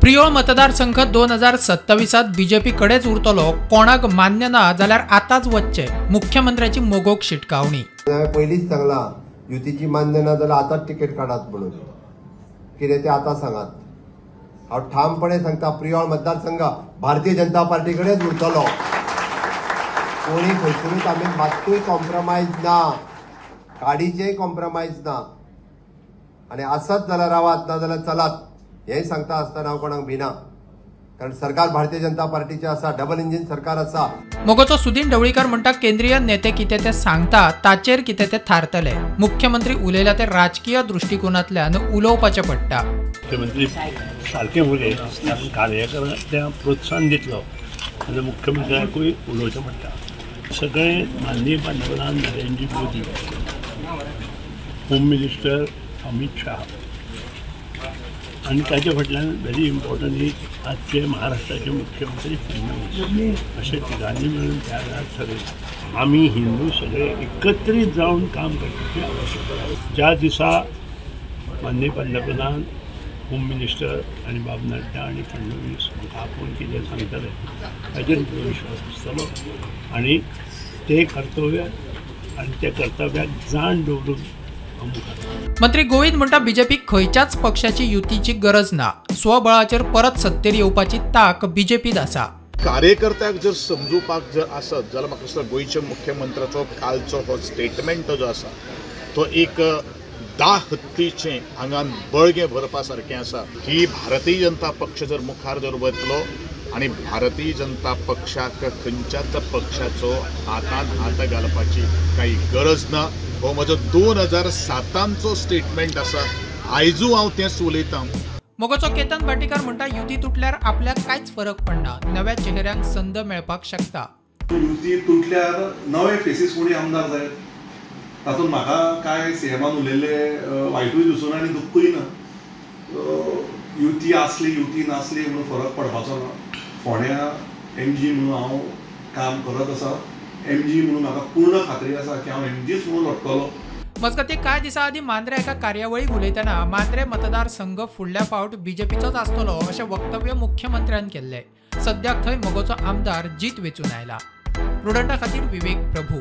प्रियोळ मतदारसंघ 2027 बीजेपी कडेच उरतलो, कोणाक मान्य ना जाल्यार आतांच वच्चें, मुख्यमंत्र्याची मोगोक शिटकावणी. हांवें पयलींच सांगलां युतीची मान्य ना जाल्यार आतांच तिकेट काडात म्हणून, कितें तें आतां सांगात. हांव ठामपणे सांगता प्रियोळ मतदारसंघ भारतीय जनता पार्टी कडेच उरतलो. कोणी खंयसरूच आमी मात्तूय कॉम्प्रोमायज ना, काडीचेय कॉम्प्रोमायज ना. आनी आसत जाल्यार रावात, ना जाल्यार चलात, हें सांगता आसतना हांव कोणाक भिना, कारण सरकार भारतीय जनता पार्टीचें आसा, डबल इंजीन सरकार आसा. मोगोचो सुदीन ढवळीकर म्हणटा केंद्रीय नेते कितें ते सांगता ताचेर कितें ते थारतले. मुख्यमंत्री उलयला ते राजकीय दृश्टिकोनांतल्यान उलोवपाचें पडटा. मुख्यमंत्री सारकें उलय कारण कार्यकर्त्यांक प्रोत्साहन दितलो आनी मुख्यमंत्र्याकूय उलोवचें पडटा. सगळे माननीय पंतप्रधान नरेंद्र मोदी, होम मिनिस्टर अमित शाह आनी ताच्या फाटल्यान व्हेरी इम्पॉर्टंट is आजचे महाराष्ट्राचे मुख्यमंत्री फडणवीस, अशे तिगांनी मेळून त्या वेळार ठरयलें आमी हिंदू सगळे एकत्रीत जावन काम करपाची आवश्यकता आसा. ज्या दिसा माननीय पंतप्रधान, होम मिनिस्टर आनी बाब नड्डा आनी फडणवीस म्हाका आपोवन कितें सांगतले ताचेर म्हजो विश्वास आसतलो आनी ते कर्तव्य आनी त्या कर्तव्याक जाण दवरून. मंत्री गोविंद म्हणटा बीजेपी खंयच्याच पक्षाची युतीची गरज ना, स्वबळाचेर परत सत्तेर येवपाची ताक बीजेपीत आसा. कार्यकर्त्याक जर समजुपाक जर आसत जाल्यार म्हाका दिसता गोंयच्या मुख्यमंत्र्याचो कालचो हो स्टेटमेंट जो आसा तो एक 10 हत्तीचें आंगान बळगें भरपा सारकें आसा की भारतीय जनता पक्ष जर मुखार जर वतलो आनी भारतीय जनता पक्षाक खंयच्याच पक्षाचो हातान हात घालपाची काही गरज ना. हो म्हजो 2007चो स्टेटमेंट आसा, आयजू हांव तेंच उलयतां. मोगोचो केतन भाटीकार म्हणटा युती तुटल्यार आपल्याक कांयच फरक पडना, नव्या चेहऱ्यांक संद मेळपाक शकता. युती तुटल्यार नवे फेसीस कोणी आमदार जायत तातूंत म्हाका कांय सीएमान उलयल्लें वायटूय दिसून आनी दुख्खूय ना. युती आसली युती नासली म्हणून फरक पडपाचो ना. फोंड्या एमजी म्हणून हांव काम करत आसा, एमजी म्हणून म्हाका पूर्ण खात्री आसा की हांव एमजीच म्हणून लढटलो. मजगतीं कांय दिसां आदीं मांद्रे एका कार्यावळीक उलयतना मांद्रे मतदारसंघ फुडल्या फावट बीजेपीचोच आसतलो अशें वक्तव्य मुख्यमंत्र्यान केल्लें. सद्याक थंय मोगोचो आमदार जीत वेंचून आयला. प्रुडंटा खातीर विवेक प्रभू.